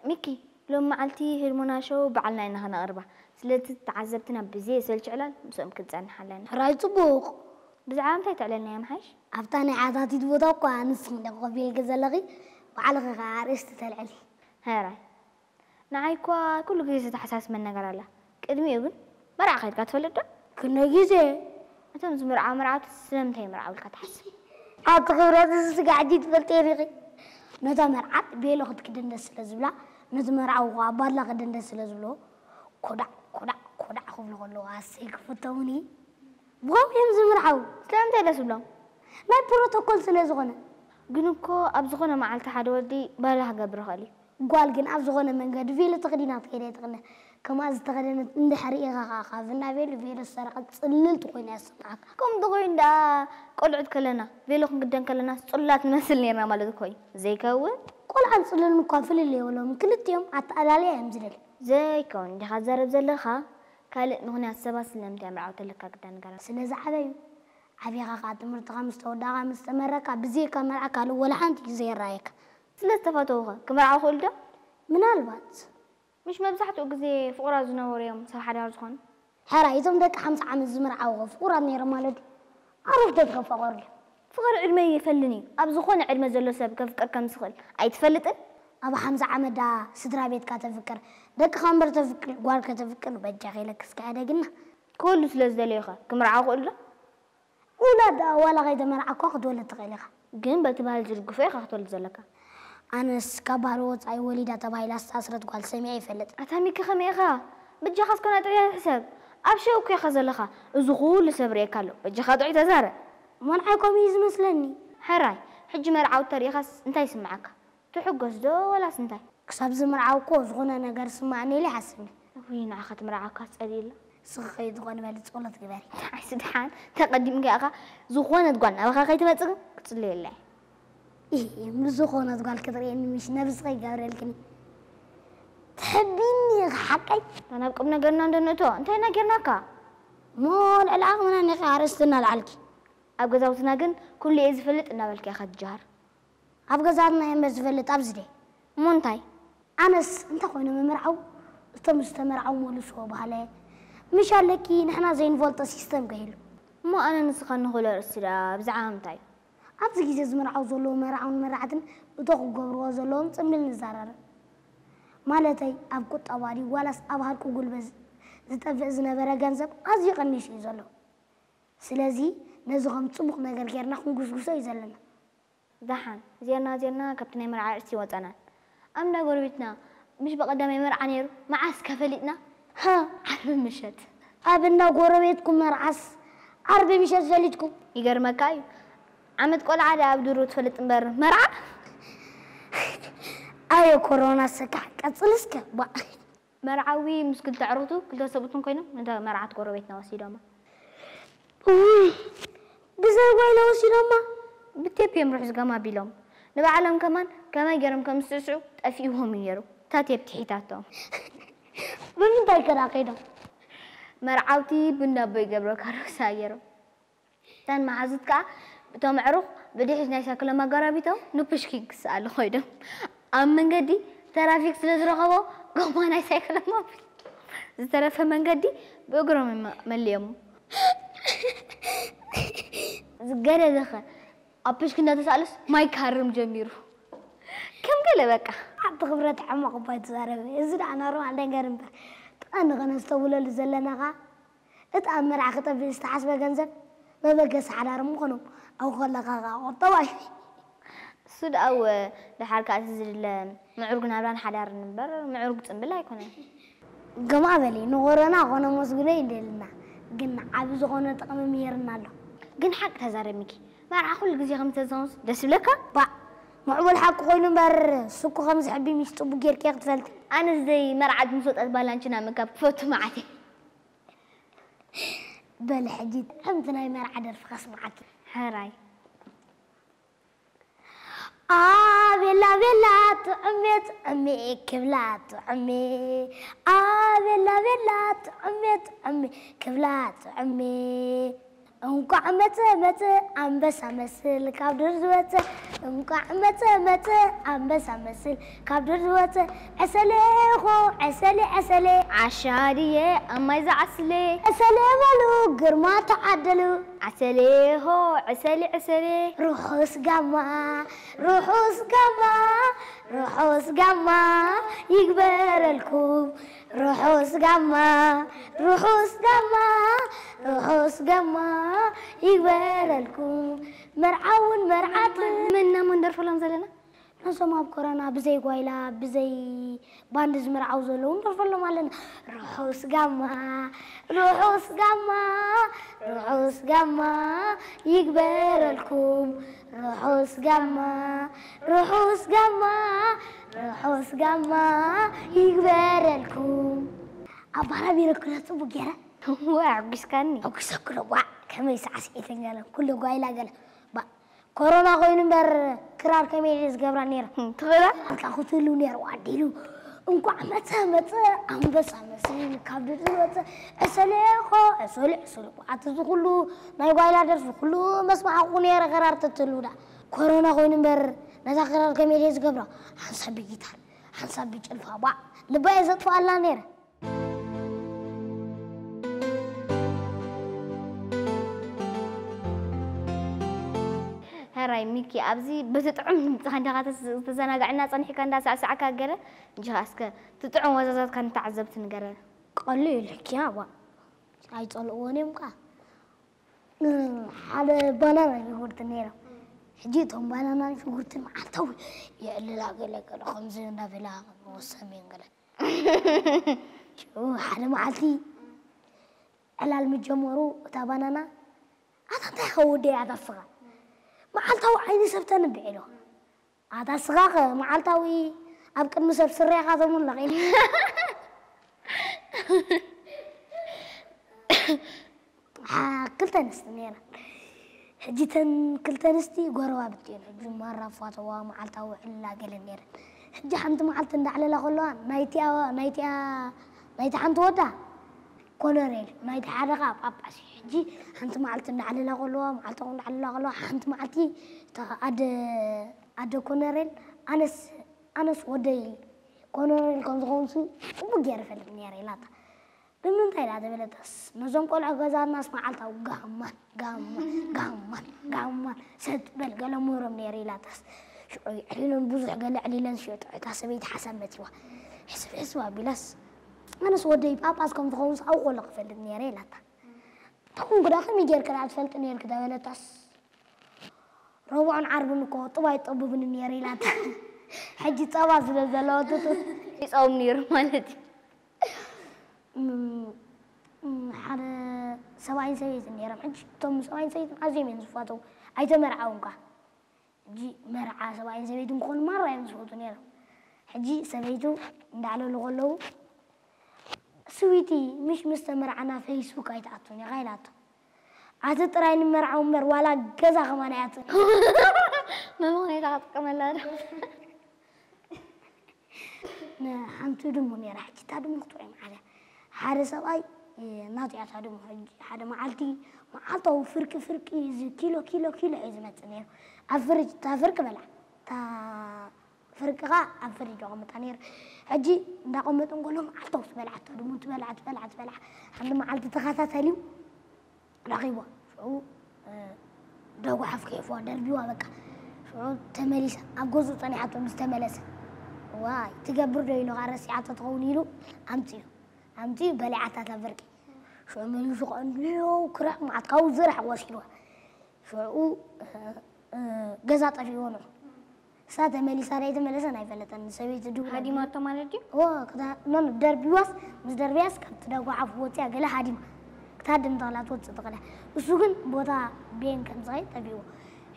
ሚኪ፣ ሎም መዓልቲ ህልሞና ሾው በዓልና ኢና ከነቕርባ። ስለዚ ተዓዘብትና ብዘየሰልች ዕላል ምስኦም ክንጸንሕ ኣለና። ሕራይ ጽቡቕ። ብዛዕባ እንታይ ተዕለልና እያ ምሓይሽ? ኣብታ ናይ ዓታቲት ቦታ እኳ ንስኺ እንደ ኮፍ ኢልኪ ዘለኺ ባዕልኺ ከኣ ኣርእስቲ ተልዕሊ። ሕራይ። ንዓይ እኳ ኩሉ ግዜ ዘተሓሳስበን ነገር ኣላ። ቅድሚኡ ግን መርዓ ከይድካ ትፈልጥ ዶ? ክንደይ ግዜ። እቶም ዝምርዓው መርዓውቲ ስለምንታይ ይምርዓው ኢልካ ትሓስብ? ኣቲ ክብረት እዚ ስጋዕ ሕጂ ትፈልጥዮ ዲኺ? ነታ መርዓት ቤሎ ክትክደን ደስ ስለ ዝብላ ነቲ መርዓዊ ኸዓ ባድላ ክደን ደስ ስለ ዝብሎ ኮዳዕ ኮዳዕ ኮዳዕ ክብሉ ከለዉ ኣሰይ ክፍተውኒ። ብኸምኡ እዮም ዝምርዓው። ስለምንታይ ደስ ዝብሎም? ናይ ፕሮቶኮል ስለ ዝኾነ። ግን እኮ ኣብ ዝኾነ መዓልቲ ሓደ ወዲ ባድላ ክገብር ይኽእል እዩ። ጓል ግን ኣብ ዝኾነ መንገዲ ቬሎ ተኸዲና ክትከይድ ኣይትኽእልን። ከምኣ ዝተኸደነት እንድሕር ርኢኻ ኸዓ ካብ እንዳ ቬሎ ቬሎ ዝሰረቐት ጽልልቲ ኮይና እያ ትስምዓካ። ከምኡ እንተኾይኑ ደኣ ቆልዑት ከለና ቬሎ ክንክደን ከለናስ ጽሉላት ንመስል ኔርና ማለት እኮ እዩ። ዘይከውን። ቆልዓን ጽሉልን እኳ ፍልልይ የብሎምን። ክልቲኦም ኣተኣላልያ እዮም ዝደልዩ። ዘይከውን ዲኻ ትዛረብ ዘለኻ? ካልእ ምኽንያት ሰባት ስለምንታይ እዮም ርዓውቲ ለካ ግዳ ንገረና። ስለ ዝዓበዩ። ዓቢኻ ኸዓ ትምህርትኻ ምስ ተወዳእካ ምስ ተመረቕካ ብዘይካ መርዓ ካልእ ወላ ሓንቲ እዩ ዘይረኣየካ። ስለ ዝተፈተዉኸ ክምርዓዉ ይኽእሉ ዶ? ምናልባት። ምሽ መብዛሕትኡ ግዜ ፍቑራት ዝነበሩ እዮም ሰብ ሓዳር ዝኾኑ? ሕራይ እቶም ደቂ ሓምሳ ዓመት ዝምርዓዉኸ ፍቑራት ነይሮም ማለት ድዩ? ኣረፍዶት ከ ፈቐሩ ድዮም? ፍቕሪ ዕድመ የይፈልን እዩ። ኣብ ዝኾነ ዕድመ ዘሎ ሰብ ከፍቅር ከም ዝኽእል ኣይትፈልጥን? ኣብ ሓምሳ ዓመት ደኣ ስድራ ቤትካ ተፍቅር፣ ደቅኻ እምበር ተፍቅር፣ ጓል ከተፍቅር በጃኺ ኢለኪ እስከ ሕደግና። ክወልዱ ስለ ዝደለዩኸ ክምርዓዉ ይኽእሉ ዶ? ውላድ ደኣ ዋላ ከይተመርዓኳ ክትወልድ ትኽእል ኢኻ። ግን በቲ ባህሊ ዝድግፎ ኢኻ ክትወልድ ዘለካ። ኣነስ ካብ ባህሊ ወጻኢ ወሊዳ ተባሂላ ዝተኣስረት ጓል ሰሚዐ ይፈልጥ። ኣታ ሚኪ ከመይ ኢኻ? በጃኻ እስከ ናይ ጥዕና ሕሰብ። ኣብ ሸው እኮ ኢኻ ዘለኻ። እዚ ኩሉ ሰብ ርእየካ ኣሎ። በጃኻ ጥዑይ ተዛረብ። መርዓይ ከምኡ እዩ ዝመስለኒ። ሕራይ፣ ሕጂ መርዓዊ ተሪኢኻስ እንታይ ይስምዓካ? ትሕጎስ ዶ ወላስ እንታይ? ክሳብ ዝምርዓው እኮ ዝኾነ ነገር ዝስምዓኒ ኢለ ኣይሓስብን። እውይ ንዓኻ ትምርዓው እኳ ጸሊእላ። ንስኺ ከይትኾኒ በሊ ጸሎት ግበሪ። ኣይ ስድሓን ተቐዲምኪ ኢኻ ዝኾነት ጓል ናባኻ ከይትመጽእ ግን ክጽልየላ እየ። ኢሂ ምስ ዝኾነት ጓል ክትርእየኒ ምሽ ነብስኺ ይገብረልክኒ። ትሕቢኒ ኢኺ ሓቀይ። እታ ናብ ቁምነገርና እንዶ ንእቶ እንታይ ኢና ጌርናካ? እሞ ልዕሊ ዓቕምና እኒኺ ኣርእስቲ እናልዓልኪ። ኣብ ገዛውትና ግን ኩሉ እየ ዝፈልጥ እናበልኪ ኢኻ ትጅሃር። ኣብ ገዛትና እየ እምበር ዝፈልጥ ኣብዚ ድየ። እሞ እንታይ? ኣነስ እንታይ ኮይነ ምምርዓው እቶም ዝተመርዓው መልስዎ በሃለ ምሽ ኣለኪ ንሕና ዘይንፈልጦ ሲስተም ገይሉ። እሞ ኣነ ንስኻ ንኽእሎ ኣርእስቲ ደኣ ብዛዕባ ምንታይ እዩ? ኣብዚ ግዜ ዝምርዓው ዘለዉ መርዓውን መራዕትን እቶ ክገብርዎ ዘለዎም ጽምብል ንዘራረብ። ማለተይ ኣብ ቁጠባ ድዩ ዋላስ ኣብ ሃርቂ ጉልበት ዝጠፍእ ዝነበረ ገንዘብ ኣዝዩ ቀኒሱ እዩ ዘሎ። ስለዚ ነዚ ከም ጽቡቕ ነገር ጌርና ክንጉስጉሶ እዩ ዘለና። ደሓን፣ ዜርና ዜርና ካብቲ ናይ መርዓ ኣርእስቲ ኣይወጻናን። ኣብ እንዳ ጎረቤትና ምሽ ብቐዳማይ መርዓ ነይሩ? መዓስ ከ ፈሊጥና? ሃ! ዓርቢ ምሸት። ኣብ እንዳ ጎረቤትኩም መርዓስ ዓርቢ ምሸት ፈሊጥኩም? ይገርመካ እዩ። ዓመት ቆልዓ ደኣ ኣብ ድሮ ትፈልጥ እምበር መርዓ? ኣየ ኮሮና ሰካሕ ቀጽል እስከ ባእ። መርዓዊ ምስ ክልተ ኣዕሩኽቱ ክልተ ሰብኡትን ኮይኖም ነታ መርዓት ጎረቤትና ወሲዶማ። እውይ ብዘይ ጓይላ ወሲዶማ። ብቴፕ እዮም ርሑስ ጋማ ኣቢሎም። ንባዕሎም ከማን ከመይ ገይሮም ከም ዝስዕስዑ ጠፊእዎም እዩ ነይሩ። እታ ቴፕ ትሒታቶም። ብምንታይ ከ ደኣ ከይዶም? መርዓውቲ ቡን ዳቦ ይገብረካ ርሑሳ ገይሮም። እተን መሓዙት ከኣ እቶም ኣዕሩኽ ብድሕሪት ናይ ሳይክሎም ኣጎራቢቶም ንፑሽኪን ክሰኣሉ ኮይዶም ኣብ መንገዲ ተራፊክ ስለ ዝረኸቦ ጎማ ናይ ሳይክሎም ኣቢሉ ዝተረፈ መንገዲ ብእግሮም እዮም መሊኦሞ። ዝገደደኸ ኣብ ፑሽኪን እንዳተሳእሉስ ማይ ክሃርም ጀሚሩ ከም ገለ በቃ። ኣቲ ክብረት ሕማቕ እኳ ኣይትዛረቢ። እዚ ደኣ ኖርማል ነገር እምበር ጥቐ ንኸነስተውለሉ ዘለና ኸኣ እቲ ኣብ መርዓ ክጠፍእ ዝተሓስበ ገንዘብ መበገሲ ሓዳር ምኾኖም ኣብኡ ከለኻ ኸኣ ቁጠባ እዩ። እሱ ደኣ እወ፣ ደሓር ከኣ እቲ ዝድለ ምዕሩግ ናብራን ሓዳርን እምበር ምዕሩግ ጽምብል ኣይኮነን። ገማዕ በሊ ንኾረና ኮነ መስግኖ ይደልና፣ ግን ዓቢ ዝኾነ ጥቕሚ ምሂርና ኣሎ። ግን ሓቂ ተዛረብ ሚኪ፣ መርዓ ኩሉ ግዜ ከምዚ ተዘኸምስ ደስ ይብለካ? ባእ! ምዕቡል ሓቂ ኮይኑ እምበር እሱ እኮ ከም ዝሕቢ ምሽ ጽቡቕ ጌርኪ ክትፈልጢ። ኣነስ ደይ መርዓት ምስ ወጸት ባላንቺና ምእካብ ክፈቱ መዓት እየ። በሊ ሕጂ ጥዕምቲ ናይ መርዓ ደርፊ ከስምዓኪ። ሕራይ። ኣቤላ ቤላ ጥዑሜ ጥዑሜ ክብላ ጥዑሜ ኣቤላ ቤላ ጥዑሜ ጥዑሜ ክብላ ጥዑሜ እንኳዕ መጸ መጸ ኣንበሳ መስል ካብ ዱር ዝወጸ፣ እንኳዕ መጸ መጸ ኣንበሳ መስል ካብ ዱር ዝወጸ። ዕሰሌ ሆ ዕሰሌ ዕሰሌ፣ ዓሻ ድየ ኣብ ማይ ዝዓስሌ? ዕሰሌ በሉ ግርማ ተዓደሉ። ዓሰሌ ሆ ዕሰሌ ዕሰሌ፣ ርሑስ ጋማ ርሑስ ጋማ ርሑስ ጋማ ይግበረልኩም። ርሑስ ጋማ ርሑስ ጋማ ርሑስ ጋማ ይግበረልኩም። መርዓውን መርዓትን መና መንደርፈሎም ዘለና። ነዞም ኣብ ኮረና ብዘይ ጓይላ ብዘይ ባንድ ዝምርዓው ዘለዉ ንደርፈሎም ኣለና። ርሑስ ጋማ ርሑስ ጋማ ርሑስ ጋማ ይግበረልኩም። ርሑስ ጋማ ርሑስ ጋማ ርሑስ ጋማ ይግበረልኩም። ኣባራቢረ ክረ ጽቡቅ ገይረ። ወይ ኣጉስካኒ። ኣጉሰኩረ። ዋ፣ ከመይ ሳዕስዒተኛ ኩሉ ጓይላ ገለ። ባ ኮሮና ኮይኑ እምበር ክራር ከመይ ድየ ዝገብራ ነይረ? ትኽእላ? ኣርካ ክትህሉ ነይሩ ኣዲሉ። እንኳዕ መጸ መጸ ኣንበሳ መስል ካብ ድድ ዝወጸ። ዕሰሌ እኮ ዕሰሉ ዕሰሉ። ኣቲ እዚ ኩሉ ናይ ጓይላ ደርፊ ኩሉ መስማዕኩ ነይረ ክራር ትትህሉ ዳ። ኮሮና ኮይኑ እምበር ነዛ ክራር ከመይ ድየ ዝገብራ? ሓንሳብ ብጊታር ሓንሳብ ብጭልፋ ባ ልባ እየ ዘጥፍኣላ ነይረ። ሕራይ ሚኪ ኣብዚ ብትጥዑም ድምፅኻ እንዲኻ ተዘናጋዕና ፀኒሕካ እንዳሳዕሳዕካ ገለ እንጂ እስከ ትጥዑም ወዛዛትካ ንተዓዘብቲ ንገረና። ቀሊል እዩ ሕክያ ዋ ኣይፀልእዎን እዮም ከዓ ሓደ ባናና ሽጉርቲ ነይሮም ሕጂ እቶም ባናናን ሽጉርትን መዓልታዊ የዕልላ ገለ ገለ ከምዚ እንዳበላ ወሰም እየን ገለ ሽዑ ሓደ መዓልቲ ዕላል ምጀመሩ እታ ባናና ኣታ እንታይ ከወደ እያ ኣታ ስኻ መዓልታዊ ዓይኒ ሰብ ተንብዕ ኢሎ ኣታ ስኻ ከ መዓልታዊ ኣብ ቅድሚ ሰብ ስርያኻ ተሙለቕ ኢሉ ክልተ ኣንስቲ ነይረን። ሕጂ ተን ክልተ ኣንስቲ ጎረባብቲ እየን። ሕጂ ማራ ፋተዋ መዓልታዊ ዕልላ ገለን ነይረን። ሕጂ ሓንቲ መዓልቲ እንዳዕለላ ከለዋ ናይቲኣ ናይቲኣ ናይቲ ሓንቲ ወዳ ኮነሬል ናይቲ ሓደ ከዓ ጳጳስ እዩ። ሕጂ ሓንቲ መዓልቲ እንዳዕለላ ከለዋ መዓልታዊ እንዳዕለላ ከለዋ ሓንቲ መዓልቲ እታ ኣደ ኣደ ኮነሬል ኣነስ ኣነስ ወደይ ኮነሬል ከም ዝኾንሱ ፅቡቅ ገይረ ፈልጥ ነይረ ኢላታ። ብምንታይ ኢላ ተበለታስ ነዞም ቆልዑ ገዛናስ መዓልታዊ ጋማን ጋማን ጋማን ጋማን ሰጥ በል ገለ ምህሮም ነይረ ኢላታስ ሽዑ ዕሊለን ብዙሕ ገለ ዕሊለን ሽዑ እታ ሰበይቲ ሓሳብ መፂዋ ሕስብ ሕስብ ኣቢላስ ኣነስ ወደይ ጳጳስ ከም ዝኸውን ኣብቆሎ ክፈልጥ ነይረ ኢላታ ተኹን ግዳ ከመይ ጌርክ ደኣ ትፈልጥ ነይርክ ተበለታስ ረቡዕን ዓርብን እኮ ጡብ ኣይጠቡብን ነይረ ኢላታ ሕጂ ፀባ ስለ ዘለዎ ጡብ ይፀውም ነይሩ ማለት እዩ ሓደ ሰብኣይን ሰበይትን ነይሮም ሕጂ እቶም ሰብኣይን ሰበይትን ኣዝዮም እዮም ዝፋተው ኣይተመርዓውን ኳ ሕጂ መርዓ ሰብኣይን ሰበይትን ክኾኑ ማራ እዮም ዝፈቱ ነይሮም ሕጂ ሰበይቱ እንዳዕለሉ ከለዉ ስዊቲ ምሽ ምስ ተመርዓና ፌስቡክ ኣይትኣቱን ኢኻ ኢላቶ ኣቲ ጥራይ ንመርዓዊ እምበር ዋላ ገዛ ከማን ኣይኣቱን መምኽኔታ ክጥቀመላ ዶ ሓንቲ ድሙ ነይራ ሕጂ እታ ድሙ ክትውዒ መዓልያ ሓደ ሰብኣይ ናቱ እያ እታ ድሙ ሕጂ ሓደ መዓልቲ መዓልታዊ ፍርቂ ፍርቂ እዚ ኪሎ ኪሎ ኪሎ እዩ ዝመፅእ ነይሩ ኣብ ፍርጅ እታ ፍርቂ በልዓ እታ ፍርቂ ከዓ ኣብ ፍርጅ ኣቐምጣ ነይሩ ሕጂ እንዳቐመጡ እንከሎ መዓልታዊ ትበልዓ እታ ድሙ ትበልዓ ትበልዓ ትበልዓ ሓንቲ መዓልቲ ተኸታተልዩ ረኺቦ ሽዑ ደጉሓፍ ክሕፍዋ ደርቢዋ በቃ ሽዑ ተመሊሳ ኣብ ገዝኡ ፀኒሓቶ ምስ ተመለሰ ዋይ ትገብር ዶ ኢሉ ከዓ ረሲዓቶ ትኸውን ኢሉ ኣምፅኡ ኣምፅኡ በሊዓታ እታ ፍርቂ ሽዑ መሊሱ ከዓ እንድዮ ክርዕ መዓት ካብኡ ዝራሕ ወሲድዋ ሽዑ ገዛ ጠፊእዎ ንዑ እሳ ተመሊሳ ዶ ኣይተመለሰን ኣይፈለጠን ሰበይቲ ድው ሃዲማቶ ማለት ድዩ? እዎ ክታ- ኖ- ኖ፣ ደርቢዋስ ምስ ደርቢያስ ካብቲ ደጓዓፍ ወፂያ ገለ ሃዲማ ክትሃድም ተኽላ ትወፅእ ትኽእላ እሱ ግን ቦታ ቤን ከም ዝኸይድ ጠፊእዎ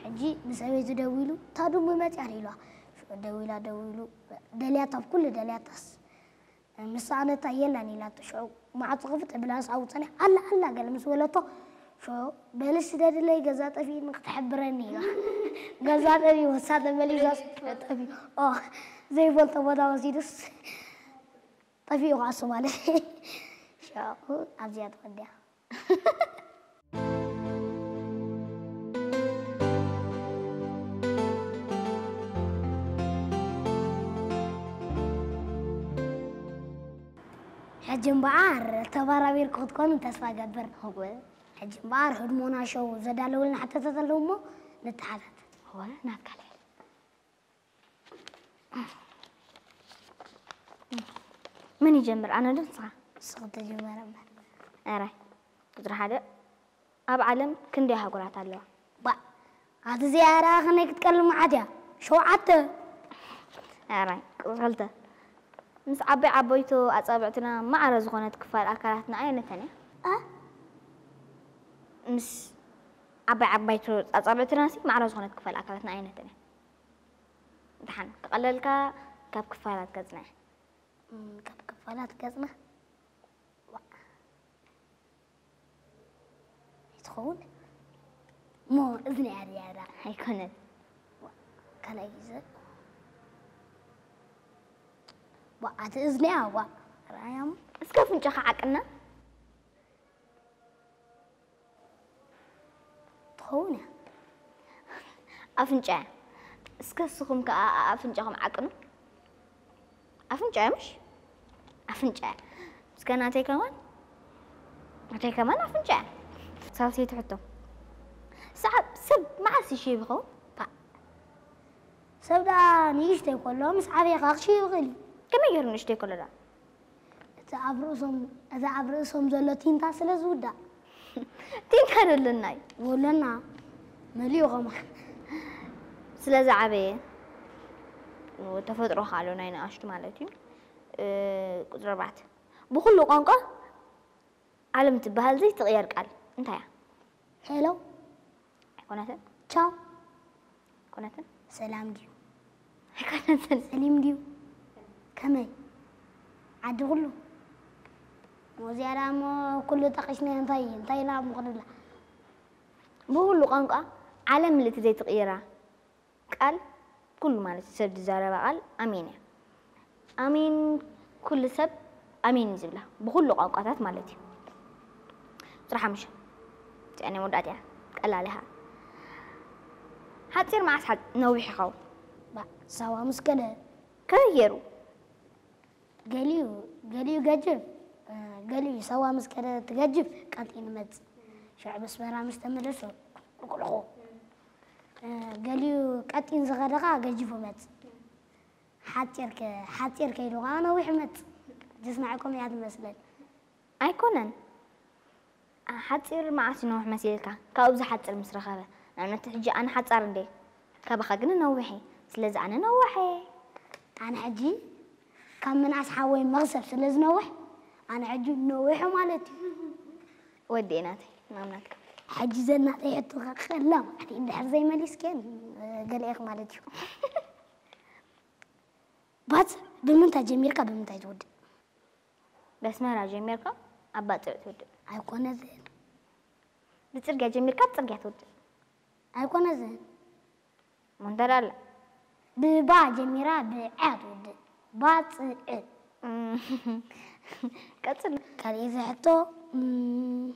ሕጂ ንሰበይቲ ደዊሉ እታ ድሙ መፅያ ዶ ኢልዋ ሽዑ ደዊላ ደዊሉ ደልያታ ኣብ ኩሉ ደልያታስ ምስ ሰኣነታ የላን ኢላቶ ሽዑ ማዕጾ ክፍት ኣቢላ ንስኣ እውን ጸኒሓ ኣላ ኣላ ገለ ምስ በለቶ ሽዑ በሊ ስደድለይ ገዛ ጠፊእኒ ክትሕብረኒ ኢላ ገዛ ጠፊኡ ወሳ ተመሊሳስ ጠፊኡ ኦ ዘይፈልጦ ቦታ ወሲዱስ ጠፊኡ ከዓ ሶማለ ሽዑ ኣብዚኣ ተወዲኣ ሕጂ እምበኣር ተባራቢርኩ ክትኮኑ ተስፋ እገብር። እወ። ሕጂ እምበኣር ህድሞና ሸው ዘዳለውልና ሕቶታት ኣለዉ እሞ ንተሓታት። እወ፣ ናብ ካልእ። መን ይጀምር? ኣነ ዶ ንስኻ? ንስኺ ተጀመረ እምበር። ኣራይ፣ ቁጽሪ ሓደ፣ ኣብ ዓለም ክንደይ ኣህጉራት ኣለዋ? ባ፣ ኣቲ እዚኣ ደኣ ከመይ ክትቀልል መዓት እያ? ሸውዓተ። ኣራይ፣ ቁጽሪ ክልተ፣ ምስ ዓባይ ዓበይቶ ኣጻብዕትና ማዕረ ዝኾነት ክፋል ኣካላትና ኣየነተን እያ? እ? ምስ ዓባይ ዓባይቶ ኣጻብዕትናሲ ማዕረ ዝኾነት ክፋል ኣካላትና ኣየነተን እያ? ደሓን ክቐለልካ፣ ካብ ክፋላት ገጽና እያ። እም፣ ካብ ክፋላት ገጽና? ዋ። ኣይትኸውን? እሞ እዝኒ እያ ድያ እዛ? ኣይኮነን። ዋ፣ ካልኣይ ግዜ። ዋ፣ ኣቲ እዝኒ እያ፣ ዋ። ርኣያሞ። እስከ ኣፍንጫኻ ዓቅና። ትኸውን እያ። ኣፍንጫ እያ። እስከ ንስኹም ከኣ ኣፍንጫኹም ዓቅኑ። ኣፍንጫ እያ ምሽ? ኣፍንጫ እያ። እስከ ናተይ ከማን፣ ናተይ ከማን ኣፍንጫ እያ። ሳልሰይቲ ሕቶ። ሰዓብ ሰብ መዓስ ይሽይብ ይኸውን? ፓ። ሰብ ደኣ ንእሽተይ ከሎ ምስ ዓበየ ከኣ ክሽይብ ይኽእል እዩ። ከመይ ገይሩ ንእሽተይ ከሎ ደኣ? እቲ ኣብ ርእሶም፣ እዚ ኣብ ርእሶም ዘሎ ቲንታ ስለ ዝውዳእ። ቲንታ ደለና እዩ። ወለና መሊኡ ኸማ። ስለ ዝዓበየ ተፈጥሮ ካልኦ ናይ ንኣሽቱ ማለት እዩ። እ፣ ቁጽሪ ኣርባዕተ። ብኹሉ ቋንቋ ዓለም ትበሃል ዘይትቕየር ቃል እንታይ እያ? ሄሎ። ኣይኮነትን። ቻው። ኣይኮነትን። ሰላም ድዩ? ኣይኮነትን። ሰሊም ድዩ? ከመይ? ዓዲ ኩሉ? ሞዚያ ደኣ እሞ ኩሉ ጠቒስና እንታይ፣ እንታይ ኢና እሞ ክንብላ? ብኹሉ ቋንቋ ዓለም ምልእቲ ዘይትቕየራ ቃል ኩሉ ማለት እዩ። ሰብ ዝዛረባ ቃል ኣሜን እያ። ኣሜን፣ ኩሉ ሰብ ኣሜን እዩ ዝብላ። ብኹሉ ቋንቋታት ማለት እዩ። ቁጽሪ ሓሙሽተ። እዚኣ ናይ መወዳእታ እያ። ቀላል ኢኻ። ሓጺር መዓስ ሓ-፣ ነዊሕ ይኸውን? ባ፣ ሳዋ ምስ ገለ። ከመይ ገይሩ? ገሊኡ፣ ገሊኡ ገጅፍ፣ እ፣ ገሊኡ ሳዋ ምስ ከደ ትገጅፍ ቀጢን ይመጽእ። ሽዑ በስመራ ምስ ተመለሱ ቁልቁልኹ። እ፣ ገሊኡ ቀጢን ዝኸደ ኸኣ ገጂፉ ይመጽእ። ሓጺር ከ-፣ ሓጺር ከይዱ ኸኣ ነዊሕ ይመጽእ። ጅስና ዕኮም እያ ትመስለል። ኣይኮነን። ሓጺር መዓስ እዩ ነዊሕ መሲልካ? ካብኡ ዝሓጽር ምስ ረኸበ። ንኣብነት ሕጂ ኣነ ሓጻር እንደ፣ ካባኻ ግን ነዊሕ እየ። ስለዚ ኣነ ነዋሕ እየ። ኣነ ሕጂ ካብ ምንኣስ ሓወይ መኽሰብ ስለ ዝነውሕ፣ ኣነ ሕጂ ነዊሐ ማለት እዩ። ወዲ ናተይ፣ ናብ ናትካ። ሕጂ ዘናተይ ሕቶ ከላ ማለት እዩ። እንድሕር ዘይመሊስክየን፣ ገለ ኢኺ ማለት እዩ። ባጽዕ ብምንታይ ጀሚርካ ብምንታይ ትውድእ? በስመራ ጀሚርካ ኣብ ባጽዕ ትውድእ። ኣይኮነትን። ብጽርግያ ጀሚርካ ኣብ ጽርግያ ትውድእ። ኣይኮነትን። እሞ እንታይ ደኣ ኣላ? ብባ ጀሚራ ብዐ ትውድእ። ባጽዕ። እም፣ ቀጽል። ካልእ ሕቶ፣ እም፣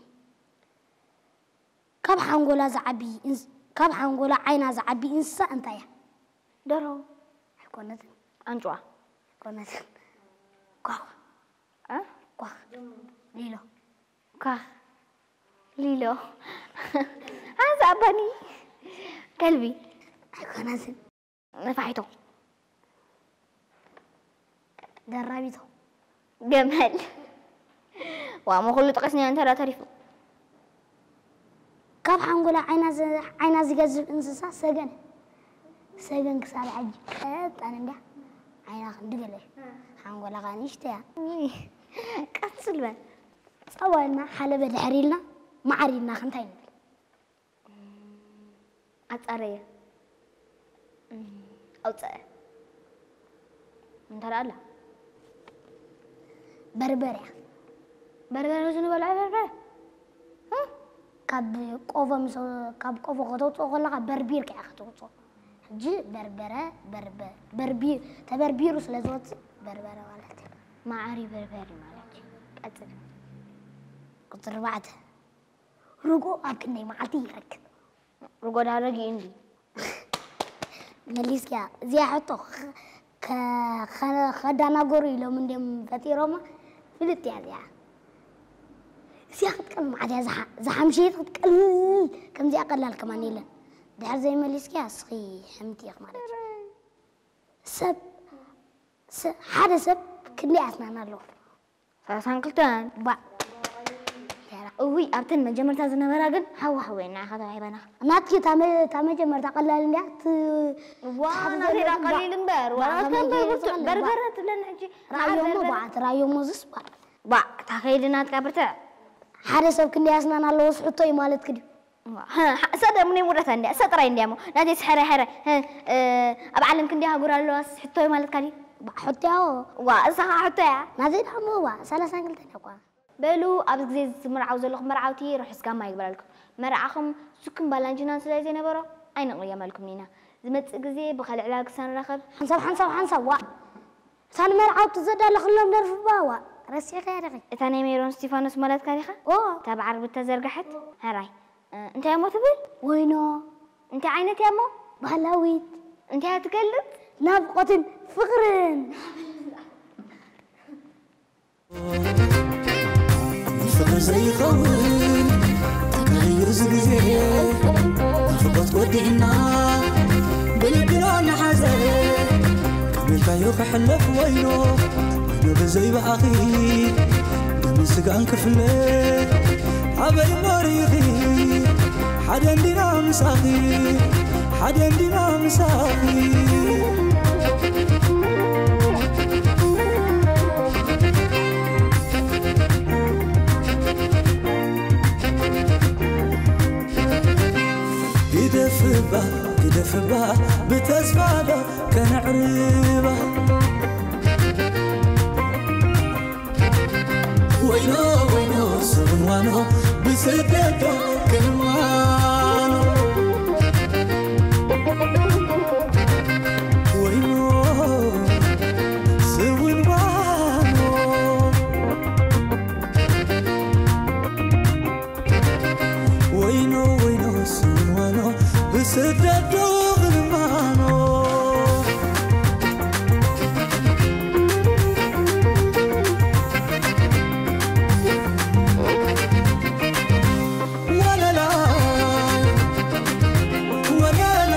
ካብ ሓንጎላ ዝዓቢ እንስ-፣ ካብ ሓንጎላ ዓይና ዝዓቢ እንስሳ እንታይ እያ? ደርሆ። ኣይኮነትን። ኣንጭዋ። ኣይኮነትን። ኳኽ። እ? ኳኽ። ሊሎ። ኳኽ። ሊሎ። ሓንሳ ኣባኒ። ከልቢ። ኣይኮነትን። ነፋሒቶ። ደራቢቶ። ገመል። ዋ፣ እሞ ኩሉ ጠቒስናዮ እንታይ ደኣ ተሪፉ? ካብ ሓንጎላ ዓይና ዝ-፣ ዓይና ዝገዝፍ እንስሳ ሰገን። ሰገን ክሳብ ሕጂ ቀጣን እንድያ። ዓይና ክንዲ ገለ። ሓንጎላ ኸኣ ንእሽቶ እያ። ቀጽል በል። ጸባ ኢልና ሓለበ ድሕሪ ኢልና መዓር ኢልና ክንታይ ንብል? ኣጻረየ። እም፣ ኣውጸአ። እንታይ ደኣ ኣላ? በርበረ እያ። በርበረ ዝንበልዖ በርበረ? እ? ካብ ቆፎ ምስ-፣ ካብ ቆፎ ከተውጽኦ ከለኻ በርቢርካ ኢኻ ከተውጽኦ። ሕጂ በርበረ፣ በርበ-፣ በርቢ-፣ ተበርቢሩ ስለ ዝወጽእ በርበረ ማለት እዩ። መዓር እዩ በርበረ ማለት እዩ። ቀጽል። ቁጽሪ ኣርባዕተ። ርጎ ኣብ ክንደይ መዓልቲ ይረክብ? ርጎ ዳኣ ረጊኡ እንድዩ። መሊስክያ። እዚኣ ሕቶ ከ-፣ ከ-፣ ከ-፣ ከዳናገሩ ኢሎም እንድዮም ፈጢሮማ። ፍልጥ እያ እዚኣ። እዚኣ ክትቀል መዓት እያ ዝሓ- ዝሓምሸየት ክትቀል። ከምዚኣ ቀላል ከማን የለን። ድሕር ዘይመሊስኪያ እስኺ ሕምቲ ኢኽ ማለት እዩ። ሰብ ስ- ሓደ ሰብ ክንደይ ኣስናን ኣለዎ? ሰላሳን ክልተን። ባ እውይ፣ ኣብተን መጀመርታ ዝነበራ ግን ሃዋ ሃዋ ኢና ኢኻ ተዋሂበና። ናትኪ እታ መ- እታ መጀመርታ ቀላል እንድያ ት- ዋ ትሓፍዘ ናተይ ነበር። ቀሊል እምበር ዋ ባ- ናትካ ከመይ እምበር ገይሩ ብርቱዕ ዝቐልል ባ- በርበረ ትብለኒ ሕጂ። ራእዮሞ በርበረ። ባ ትራዮሞ ዝስ ባ ባ እታ ከይዲ ናትካ ብርትዕ። ሓደ ሰብ ክንደይ ኣስናን ኣለዎ ስሕቶ እዩ ማለት ክድዩ? እሰ ደምኔ ሙረታ እንዲያ እሰ ጥራይ እንዲያ ሞ ናተይ ስሕረ ሕረ ኣብ ዓለም ክንዲ ሃጉር ኣለዋ ሕቶይ ማለት ካዲ። ባ ሕቶ ያዎ። ዋ እሳ ኸዓ ሕቶ እያ። ናተይ ደሞ ዋ ሰላሳን ክልተን እኳ። በሉ ኣብዚ ግዜ ዝምርዓው ዘለኹም መርዓውቲ ርሑስ ጋማ ይግበረልኩም። መርዓኹም ሱክን ባላንጅናን ስለ ዘይነበሮ ኣይንቕየመልኩም ኢና። ዝመጽእ ግዜ ብኻልእ ዕላል ክሳንራኸብ። ሓንሳብ ሓንሳብ ሓንሳብ ዋ እታ ንመርዓውቲ ዘዳለኽሎም ደርፊ ባ ዋ ረሲዕኸያ ዲኺ? እታ ናይ ሜሮን እስቲፋኖስ ማለት ካዲኻ? ኦ እታ ብዓርቢ ተዘርጋሐት። ሕራይ እንታይ እሞ ትብል? ወይኖ። እንታይ ዓይነት እያ እሞ? ባህላዊት። እንታይ እያ ትገልጽ? ናፍቆትን ፍቅርን። ፍቅሪ ዘይኸውን ተካይሩ እዚ ግዜ ናፍቆት ወዲእና ብልብና ንሓዘ ከመልካዮ ክሕለፍ ወይኖ ወይኖ ብዘይ ብኣኺ ደምን ስጋን ክፍለ ኣበይ ሞሪኺ ሓደ እንዲና ምሳኺ ሓደ እንዲና ምሳኺ ግደፍባ ግደፍባ ብተስፋ ዶ ከነዕርባ ወይኖ ወይኖ ስብን ዋኖ ብስደት ዶ ክንማኖ ወይኖ ስብን ዋኖ ወይኖ ወይኖ ስዋኖ ብስደት ዶ ህልማኖ ወለላ ወለሎ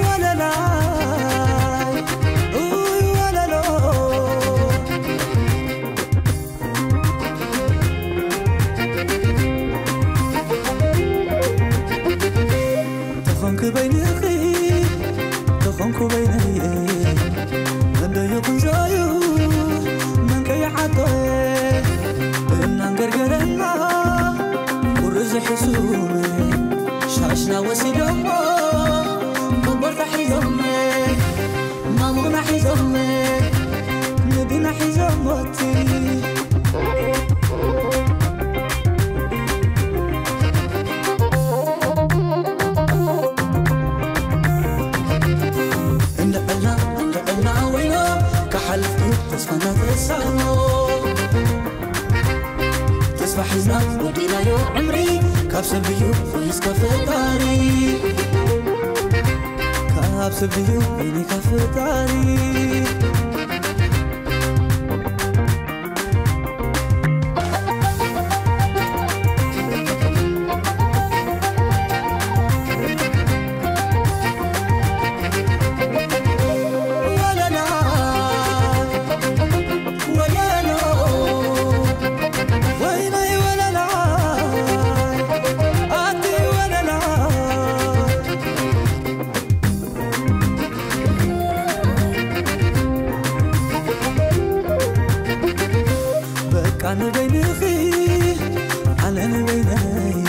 ወለላ ኡይ ወለሎ ተኾንክ በይንኺ ተኾንኩ በይነየ መንዶ ይኹን ዛዩ መንቀይ ዓጦ እናንገርገረና ቁርዚ ሕሱም ሻሽና ወሲዶሞ ኮቦርታ ሒዞም ማሙና ሒዞም ንድና ሒዞሞቲ እንድዕልና እንድዕልና ወይኖ ክሓልፍ ተስፋና ተሳኖ ተስፋ ሒዝና ወዲናዮ ዕምሪ ካብ ሰብ እዩ ወይስ ካብ ፈጣሪ ካብ ሰብ እዩ ወይኒ ካብ ፈጣሪ በቃ ንበይንኺ ኣነ ንበይነየ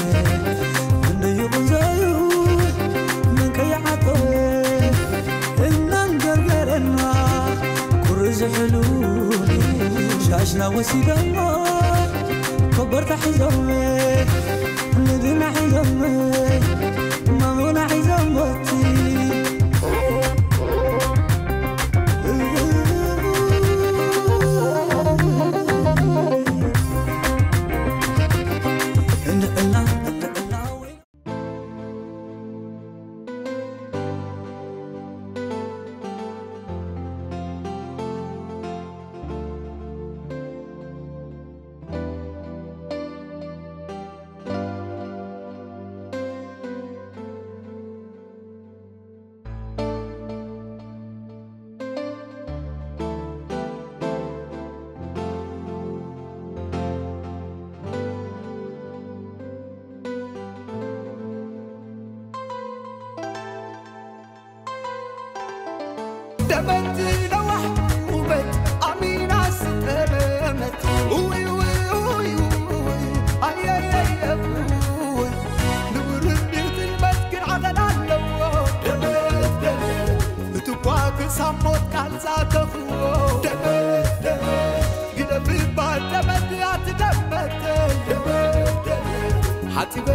እንደ ይኹን ዘዩ ምን ከይዓቆ እናንገርገረና ቁሪ ዝሕሉ ሻሽና ወሲዶሞ ኮበርታ ሒዞም ንድና ሒዞም ማሙና ሒዞም ሞቲ ጠመት ነዋሕ ውበት ኣሚና ስጠመት ውይ ውይ ውይ ውይ ኣየየየ ውይ ንውርድ ጥልመት ግን ዓቐን ኣለዎ ደመት ደመት እትኳ ክሳብ ሞት ቃል ዛተኽዎ ደመት ደመት ግደፍ እባ ጠመት ኣትደመተይ ደመት ደመት ሓፂበ